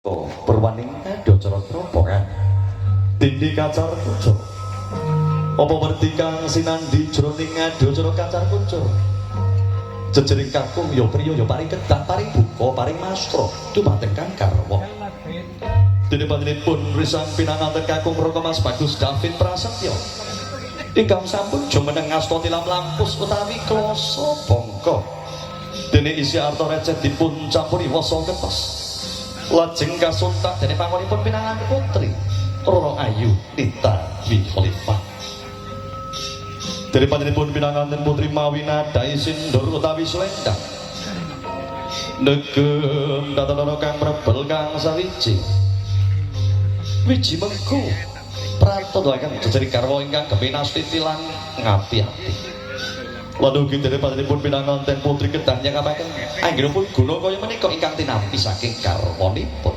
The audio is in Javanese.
Perwaning adacara tropokan dindi kacar kucur apa werdi kang sinandhi jroning adacara kacar kucur jejering kakung ya priya ya paring kedah paring buka paring mastra dumateng kang garwa. Dene panjenenganipun risang pinanganten kakung Raka Mas Bagus David Prasetyo ingkang sampun jumeneng ngasta tilam lampus utawi klasa bangka. Dene isi arta receh dipun campuri wasa kertas lajeng kasuntak dene pangonipun pinanganten putri Roro Ayu Nita Dwi Khalifah. Dene panjenenganipun pinanganten putri mawi nadai sindur utawi selendang negem datanana kang mrebel kang sawiji wiji mengku pratandha ingkang jejering garwa ingkang geminastiti lan ngati-ati. Lan ugi dene panjenenganipun pinanganten putri kedah nyekapaken anggenipun guna kaya menika ingkang tinampi saking garwanipun.